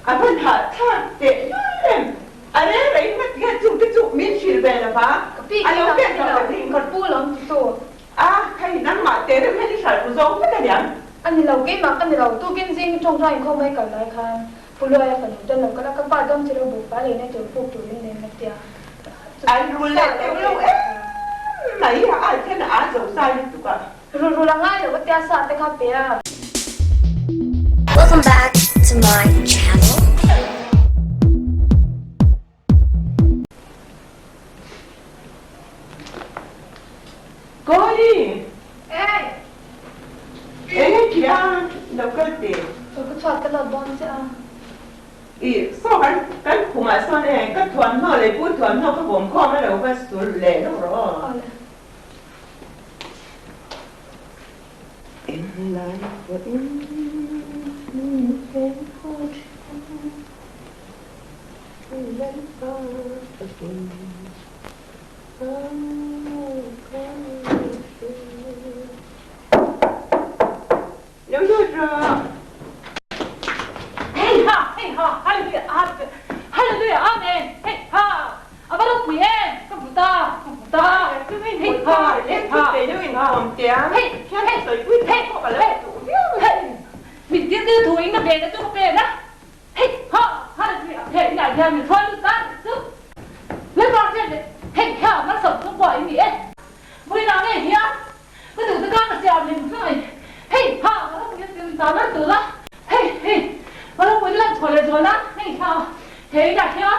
A van hahthlak teh lul em? A rel rei hmat hian chung te chu min hrilh ve lo va, Ka pi a lo keimah pek ka loh ni lo, ka ring. ka pu lam ti tu. A, hei nangmah teh reuh hian i hralh ru zo vek a niang. A ni lo, keimah ka ni lo, tukin zing tawngtai inkhawm mai kal lai khan Pu Luaia fanu te lo kal a, ka pa dam chi lo buhfai leina tur puk turin nen a tia. An rul leh teuh lo em mai a, a then a zo zai lutuk a. Rul rul a ngai lo a tia sa te kha pe a. Welcome back to my channel. Kawli! Ei! Enge tia lo kal teh? Ka ku chhuat ka lawt dawn che a. Ih, saw kan kan khumah sawn e, ka thuamhnaw leh pu thuamhnaw ka vawm khawm a lo va sul leh lawk rawh aw. Awle. Englai pawhin min enkawl thin. Lo lut rawh. Hei ha, hei ha, hallelujah, hallelujah, amen, hei ha, a va ropui em, ka hmu ta, ka hmu ta, hei ha, hei ha, hei, hei, hei, hei, min tir tir thu in ka pen a chu ka pen a. Hei ha ha le he inah hian min hruai lut ta nih chu. Lalpa hriat leh hei ha malsawm chhungkua in ni e. Vawiinah ngei hian ka duh taka ka siam hlim hnuai hei ha ka ropui a tir ta nan tura hei hei ka ropui na lan chhuah leh zual nan hei ha he inah hian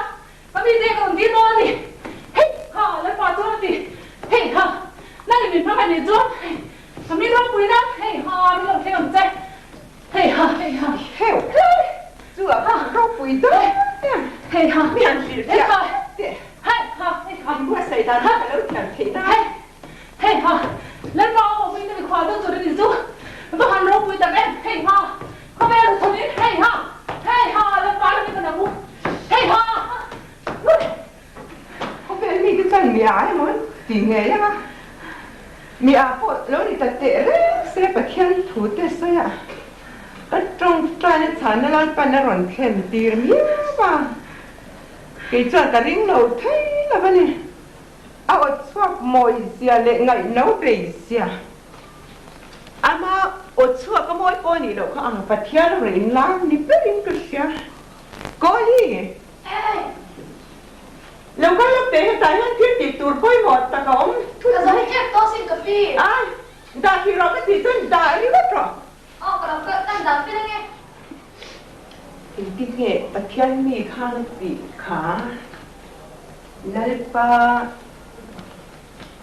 ka mite ka rawn dil dawn a ni. Hei ha Lalpa chuan a ti hei ha nangin min hmang a nih chuan hei ka mi ropui nan hei ha min lo thleng ang che. Hei ha hei ha Heu chu a va ropui dawn em Hei ha mi han hrilh Hei ha teh Hei ha hei ha In buatsaih dan kha ka lo thiam theih nan. Hei hei ha Lalpa a awm in a mikhual dawn tur a ni chu va han ropui tak em Hei ha khawvel a thawm in hei ha hei ha Lalpa ram in ka nang u Hei ha Khawvel mite chuan mi a emaw an ti ngei ang a, mi a pawh lo ni ta teh reng se Pathian thu te sawi a, ka tawngtaina chhanna Lalpan a rawn thlen tir miau a, kei chuan ka ring lo thei lo a ni. A aw chhuak mawi zia leh ngaihno bei zia, ama aw chhuak a mawi pawh nih loh kha ang Pathian a rawn inlar ni berin ka hria. Kawli! Lo kal lawk teh hetah hian thil tih tur pawimawh tak a awm thut Ka mai. zo tep tawh sin ka pi. Ai, dah hrih rawh ka tih chuan dah ringawt rawh. Aw ka lo kal kan dah fel ange. Engtin nge Pathian mi khan a tih kha Lalpa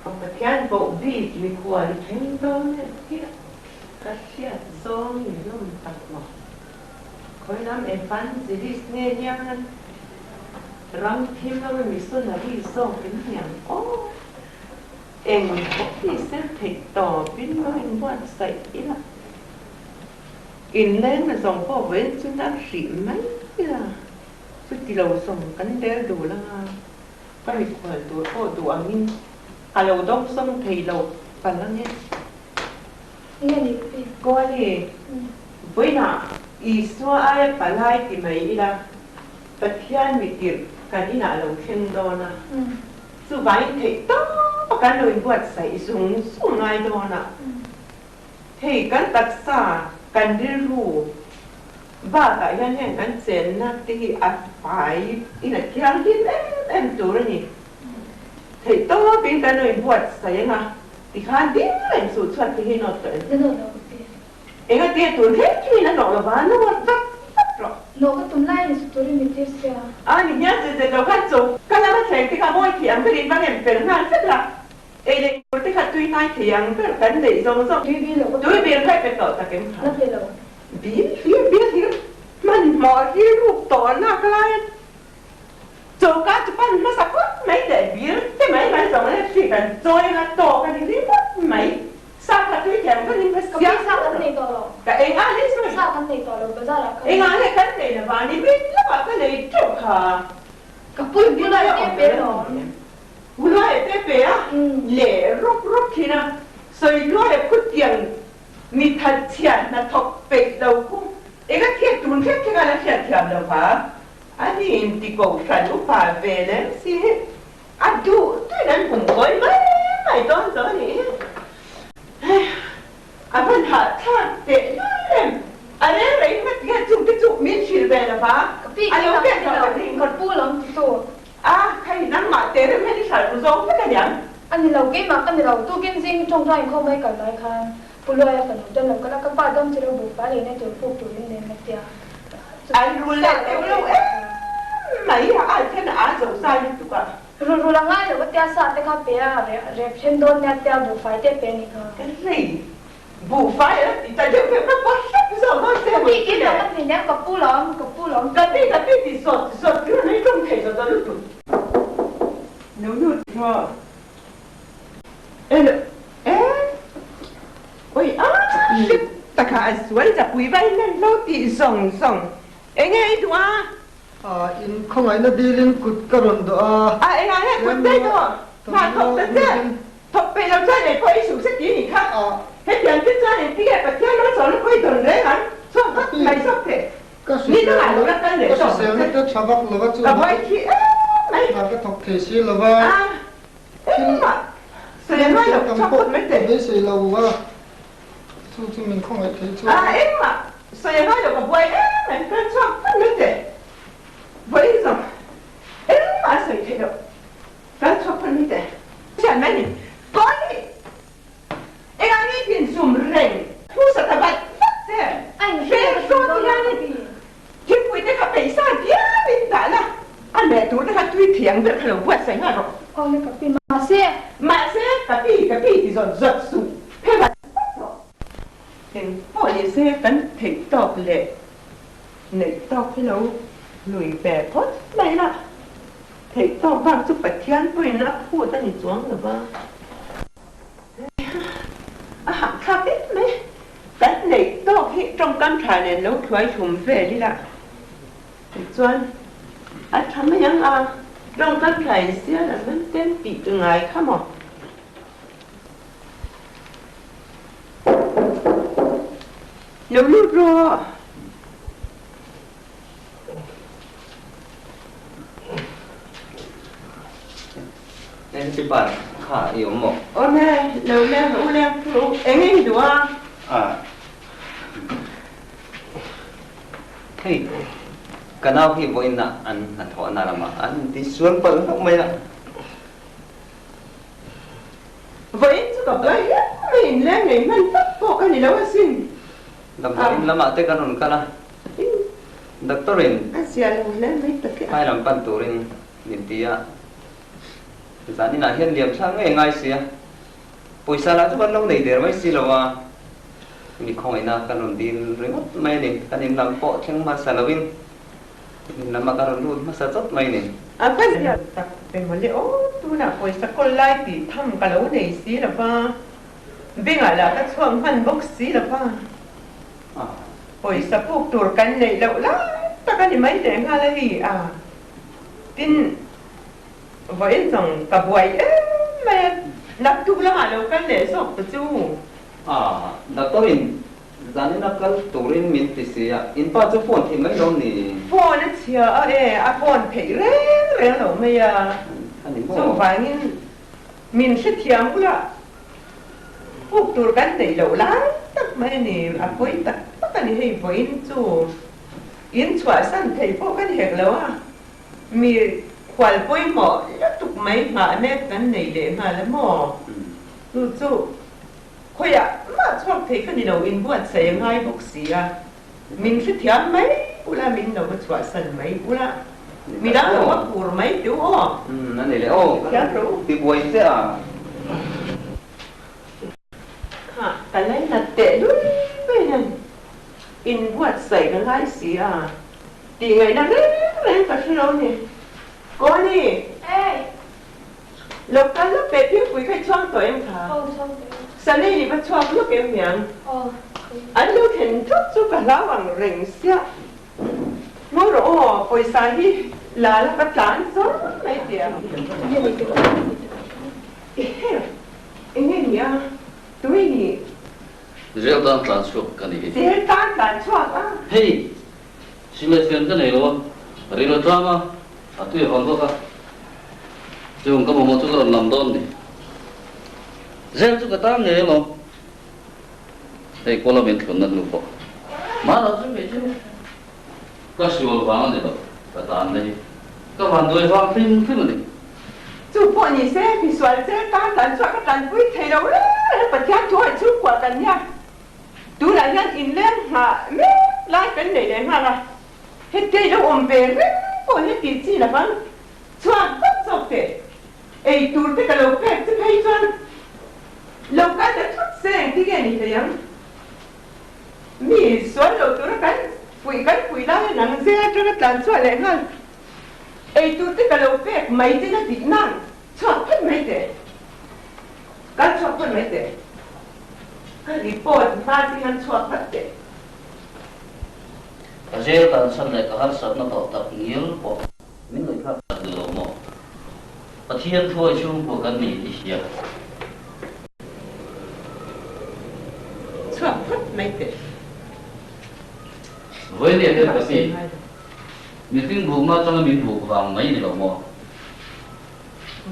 Pathian poh bik mikhual i thleng dawn em chiah ka hriat zawng ni hlawm tak maw. Khawi lam evangelist nge hian ram thim lama missionary zawk in niang aw. Eng pawh hi sel theih tawpin lo inbuatsaih ila inleng na zawng pawh vawiin chu na hrih mai ila chuti lo zawng kan del dul anga ka mikhual tur pawh duh angin a lo dawngsawng thei lo palh ange. Nge ni pi? Kawli, Vawiinah Isua aia palai ti mai ila, Pathian mitirh kan inah a lo thleng dawn a, chuvangin theih tawp a kan lo inbuatsaih zung zung ngai dawn a. Hei kan taksa, kan rilru bakah hian heng kan chenna te hi a fai in a thianghlim em em tur a ni. Theih tawpin kan lo inbuatsaih ang a, tikhan ding reng suh chhuat te hi nawt tawh em? Na nawt lo ka ti. Enga tia tur hlek thin a nawh lova, nawt vat vat rawh. Nawh ka tum laiin su turin min tir sia. A ni hian zet zet lo khan chu ka lama thleng te kha mawi thei ang berin va rem fel nghal vek la, ei leh tur te kha tui hnai thei ang ber kan neih zawng zawng. Tui bil lo ka Tui bil kha i pe tawh tak em kha? La pe lo. Bil hlir bil hlir hmanhmawh rilruk tawh nak lai a. Choka chu pan hmasa phawt mai leh bir te mai mai zawng leh hri kan chawi anga tawk a ni ringawt mai. Sa kha tui thiam ka ning kha Ka pi sa kan nei tawh lo. Ka eng a ni sawi. Sa kan nei tawh lo bazar ah ka. Engah nge kan nei lova ni min lamah ka nei teuh kha. Ka pui bulai te pe lawm. Bulai te pe a leh rawp rawp thin a, sawi luai a khutiang mi thatchhia hnathawk peih lo khu. Eng a thiat tun hrep thleng a la hriat thiam lo va, ani in ti kohhran upa ve lem si hi a duh duhin an hum kawi mai mai dawn zo a nih hi. Hei, a van hahthlak teh lul em? A reng reng hmat hian chung te chu min hrilh ve lo va, Ka pi a lo keimah pek ka loh ni lo, ka ring. ka pu lam ti tu. A, hei nangmah teh rem hian i hralh ru zawng vek a niang. A ni lo, keimah ka ni lo, tukin zing tawngtai inkhawm mai kal lai khan Pu Luaia fanu te lo kal a, ka pa dam chilo buhfai leina tur puk turin nen a tia. An rul leh teuh lo em mai a, a then a zo zai lutuk a. Rul rul a ngai lo a tia, sa te kha pe a, rep then dawn nia tia buhfai te pe a ni kha. Ka rei, buhfai a ti ta deuh deuh ka pa hrep zawk dawn che Ka maw pi ti kim le. lo ka ti nia, ka pu lawm, ka pu lawm. Ka pi, ka pi ti zawt zawt tur mai tum thei zawt zawt lutuk. No no ti rawh. Elo e oi a hrep taka a sual chapui vai hman lo tih zawng zawng enge i duh a? A in khawngaihna dilin kut ka rawn dawh a. A engah nge kut daih dawh? Hna thawk ta che, thawk peih lo chuan ei pawh i suh se ti nih kha. Hetiang te chuan engti nge Pathian rawh chawlh na pawh i dawn reng ang? Chhuak vat mai zawk teh. Ka hriselna te tha vak lova chu hna ka thawk thei si lova. Thil thil tam pawh ka beisei lo a, chu chu min khawngaih thei chu. Awle ka pi mahse. Mahse ka pi ka pi ti zawt zawt suh phe vat vat rawh. Eng pawh ni se kan theih tawk leh neih tawk hi lo lui ve phawt mai la, theih tawk bak chu Pathian pawhin a phut a ni chuang lo va. A hahthlak em mai. Kan neih tawk hi tawngkam tha nen lo thluai thlum vel ila tichuan a tha mai ang a, tawngkam tha in sial ang an ten tih ka ngai kha maw? Lo lut rawh. Nancy Park kha i awm maw? Awm e, lo leng rawh u leng thu rawh u, eng eng duh a? A Hei, ka nau hi vawiinah an hnathawhna lamah an intisual palh hlauh mai a. Vawiin chu ka buai hle mai, inleng nei hman vak pawh ka ni lo asin. Damdawiin lamah te kan rawn kal a, Doctor in phai lam pan turin min ti a, zan inah hian liam thlak ngei ngai sia, pawisa lah chu kan lo nei der mai si lo a, mi khawngaihna kan rawn dil ringawt mai a ni, kan in lam pawh thleng hmasa lovin in lamah kan rawn lut hmasa chawt mai a ni. A va ziak tak ve mawle aw, tunah pawisa kawl lai tih tham ka lo nei si lo va, bengah lah ka chhuak hman bawk si lo va. Pawisa puk tur kan neih loh lai tak a ni mai leh nghal a hi a. Tin, vawiin zawng ka buai em mai a, naktuk lamah lo kal leh zawk ta chu. A, doctor in zanin a kal turin min ti si a, in pa chu phone theih mai lo ni? Phone a chhia a e, a phone theih reng reng lo mai a. Chuvangin min hrethiam ula. Puk tur kan neih loh lai tak mai a ni, a pawi tak tak a ni hei vawiin chu in chhuahsan thei pawh kan hek lo a, mi khual pawimawh lutuk mai nghah mek kan nei leh nghal a maw? Chu chu khawiah mah chhuak thei ka ni lo, inbuatsaih a ngai bawk si a, min hrethiam mai ula, min lo va chhuahsan mai ula, midang lo va pur mai teu aw. A ni leh aw, ti buai che a. Kha ka lainat teh lul mai hian inbuatsaih ka ngai si a, tih ngaihna reng reng ka hre lo ni. Kawni! Hey! Lo kal lawk teh thingpui kha i chhuang tawh em kha? Aw chhuang tawh em. Sanei ni va chhuak lawk em niang? Aw. An lo thlen thut chu ka hlau ang reng siah. Ngawi rawh aw, pawisa hi la la ka tlan zawr mai tia. Ehe, enge nia, tui ni. Zel tan tlan chhuak ka ni hi. Zel tan tlan chhuak a. Hei, silai fian ka nei lo a, ril a tlang a, a tui a hawn bawk a. Chung ka mamawh chu ka rawn lam dawn ni. Zel chu ka tan ngei alawm. Hei kawla min thlunna hnu pawh. Mahlo chu mi chu ka sual vang a ni lo, ka tan na hi ka vanduai vang hrim hrim a ni. Chu pawh ni se, mi sual zel tan tan chuah ka tanpui thei lo reng reng Pathian thu haih chhungkua kan nia. Tunah hian inleng nghah mek lai kan nei leh nghal a, hetiai lo awm ve reng pawh hi tih chi lovang chhuak vak zawk teh. Ei tur te ka lo pek che phei chuan lo kal ta thut se engtin nge ni thei ang? Mi sual lo tura kan fuih kan fuih lai a nang zel atanga tlan chhuah leh nghal. Ei tur te ka lo pek mai che na tih nan chhuak phawt mai teh. Kal chhuak phawt mai teh. Ka report hma che hian chhuak phawt teh. Ka zel tan chhan leh ka harsatna tawh tak ngial pawh. Min ngaihthlak tak duh lo maw? Pathian thuai chhungkua kan ni i hria. Chhuak phawt mai teh. Vawinia hian ka pi, mihring bukna atanga min buk vang mai ni lo maw?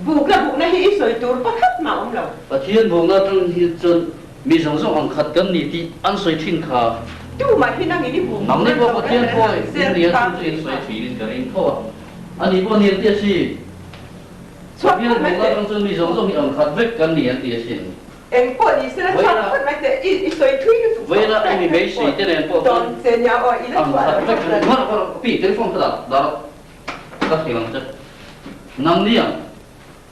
Buk la bukna hi i sawi tur pakhat mah awm lo. Pathian bukna atang hi chuan mi zawng zawng ang khat kan ni tih an sawi thin kha. Tumah hi nangin i buk Nangni pawh Pathian pawh in nia chu chu in sawi thin in ka ring tho a. Ani pawh ni an ti a si. Pathian bukna atang chuan mi zawng zawng hi ang khat vek kan ni an ti a sin. Eng pawh ni sela chhuak phawt mai teh i sawi thui lutuk tawh. Vawiina i mi beisei te nen pawh chuan ang khat vek kan ni. Pi telephone kha dah dah rawh. Ka hrilh ang che. Nangni ang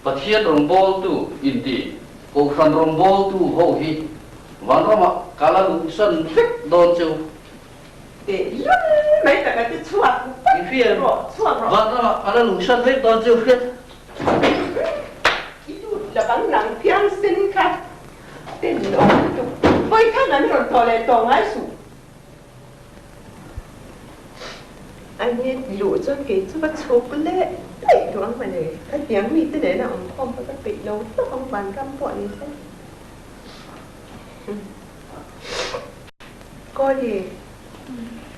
Pathian rawngbawltu inti Kohhran rawngbawltu ho hi vanramah ka la luhsan vek dawn che u. Teh lul mai taka che chhuak I rawh, chhuak rawh. Vanramah ka la luhsan vek dawn che u hriat. I lut lovang nang phiangsen kha ten awm lutuk. Vawikhat an rawn tawh leh tawh ngai suh. A ni luh chuan kei chu ka chhuk leh daih duh ang mawle. Ka hniang mite nena awm khawm kha ka peih lo tawp ang vanram pawh ni se. Kawli,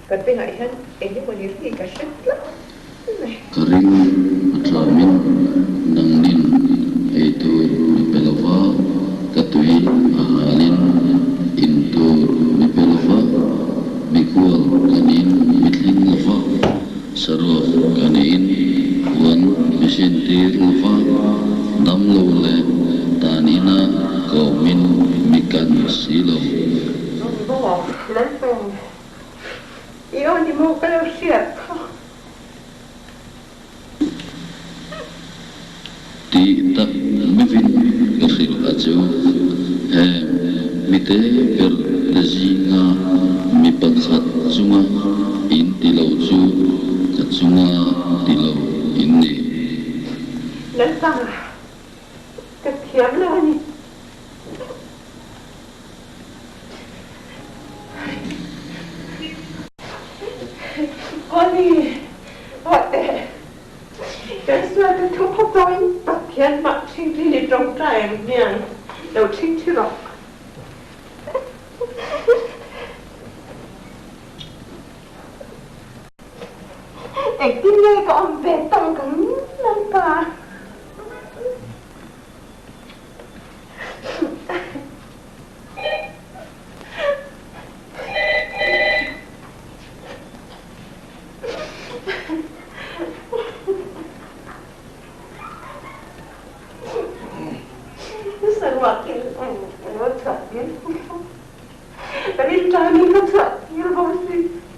ka bengah hian eng emaw ni ri ka hre tlat mai. Ka ring a tlamin nangnin ei tur mi pe lova, ka tui a halin in tur mi pe lova, mikhual ka niin mi thleng lova, saruak ka niin puan mi sintir lova, damlo leh tan ina ka awmin mi kan si lo. I aw ni maw ka lo hriat kha. Tih tak meuhin ka hrilh a chu, heng mite ber te zinga mi pakhat chunga in ti lo chu ka chunga ti lo in ni. Lalpa, ka thiam lo a ni. Connie, Haw teh, kan sual te thu phawt zawngin Pathian mah ṭhingṭhi ni ṭawngṭai ang hmiang lo ṭhingṭhi rawh. Engtin nge ka awm ve tak ang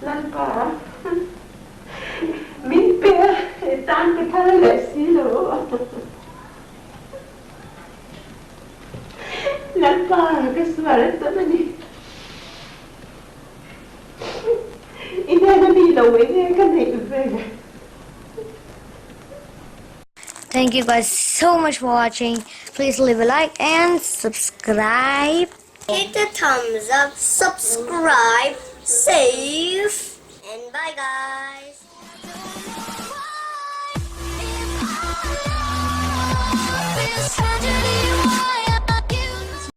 Lalpa? Min pe tan ka thal leh si lo. Lalpa ka sual tam a ni. I hnena mi lo enge ka neih ve. Thank you guys so much for watching. Please leave a like and subscribe. Hit the thumbs up, subscribe, save, and bye guys.